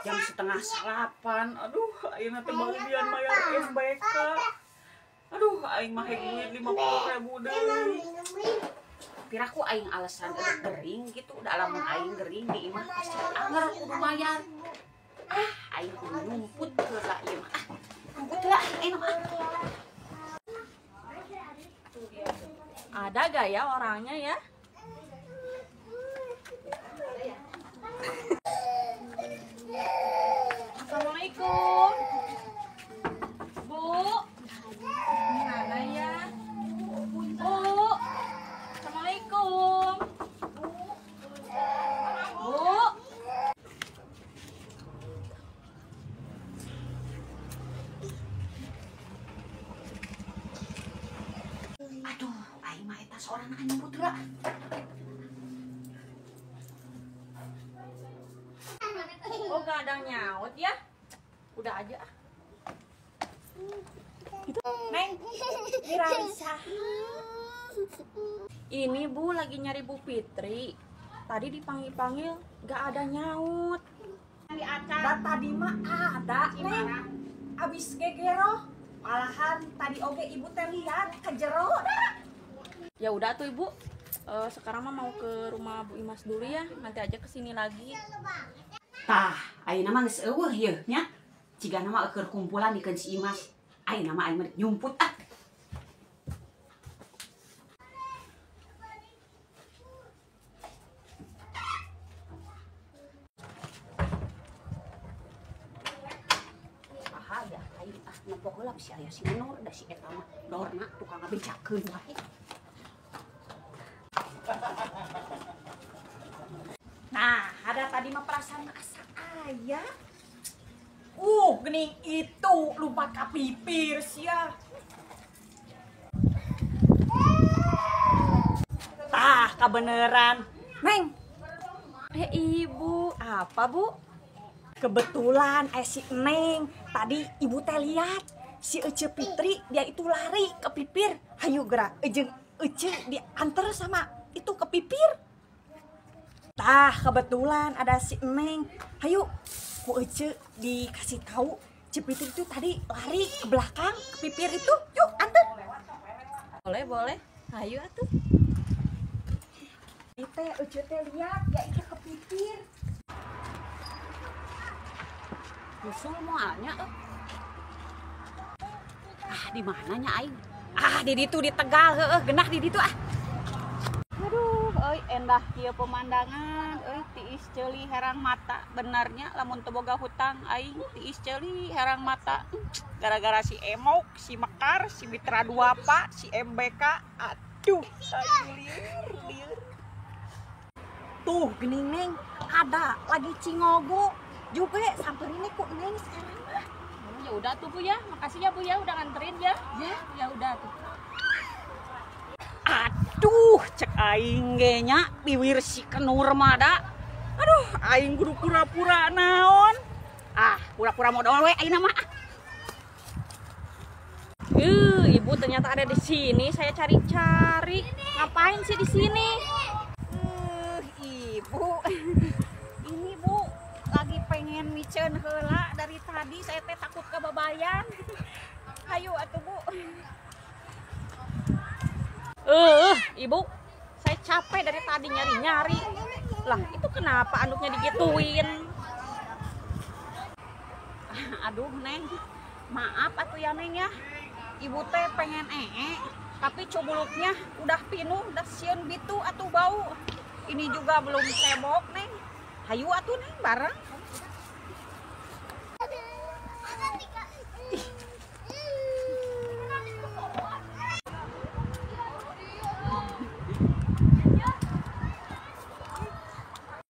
Jam 7:30. Aduh, ayeuna teh bagian bayar MBK. Aduh, aing mah duit 50.000 deui. Piraku aing alasan gering gitu, udah lamun aing gering di imah pasti anger kudu bayar. Ah, aing kudu nyumput heula ieu mah. Ah, nyumput heula aing mah. Ada gak ya orangnya ya? Assalamualaikum. Bu. Mana ya? Bu. Assalamualaikum. Bu. Aduh, aing mah eta sorangan nyumput heula. Oh, gak ada nyaut ya? Udah aja. Itu, Neng, Miralisa. Ini Bu lagi nyari Bu Fitri. Tadi dipanggil-panggil gak ada nyaut. Da tadi mah ada, Neng. Abis gegeroh. Malahan tadi oge ibu teh lihat ke jero. Ya udah tuh Ibu. Sekarang mah mau ke rumah Bu Imas dulu ya. Nanti aja kesini lagi. Tah, ayeuna mah geus eueuh yeuh nya. Cigana mah keur kumpulan dikeun si Imas. Ayeuna mah aing mah nyumput ah. Aha ya aing ah nempo heula si aya si Nur da si eta mah dorna tukang ngabejakeun wae. Nah, ada tadi mah perasaan asa aya. Gening itu lompat ka pipir sia. Tah, kabeneran. Neng. Ibu, apa Bu? Kebetulan si Neng, tadi ibu teh lihat si Ece Fitri dia itu lari ke pipir. Hayu gerak, jeung Ece diantar sama itu ke pipir. Tah, kebetulan ada si Neng. Hayu, ku Ece dikasih tahu Ece Fitri itu tadi lari ke belakang ke pipir itu. Yuk, antar. Boleh, boleh. Hayu atuh. Teh Ece teh lihat ya itu ke pipir. Musul moalnya. Ah, di mananya aing? Ah, di ditu di Tegal heueuh, genah di ditu ah. Aduh, euy endah kieu pemandangan, euy tiis ceuli herang mata. Benarnya lamun teu boga hutang aing tiis ceuli herang mata. Gara-gara si Emok, si Mekar, si Mitra Duafa, si MBK, aduh, aing lieur lieur. Tuh gening Neng, ada lagi cingogo juga samperin nih ku Neng sekarang mah. Ya udah tuh Bu ya, makasih ya Bu ya udah nganterin ya. Ya, ya udah tuh. Aduh, cek aing ge nya biwir si Kenur mah da. Aduh, aing kudu pura-pura naon. Ah, pura-pura modal we ayeuna mah. Ibu ternyata ada di sini, saya cari-cari. Ngapain sih di sini? Ibu. Ini Bu lagi pengen miceun heula dari tadi saya teh takut kebabayan. Hayu atuh Bu. Ibu, saya capek dari tadi nyari-nyari. Lah, itu kenapa anduknya digituin? Aduh, Neng. Maaf atuh ya, Neng ya. Ibu teh pengen tapi cubuluknya udah pinuh, udah sieun bitu atuh bau. Ini juga belum cebok, Neng. Hayu atuh, Neng, bareng.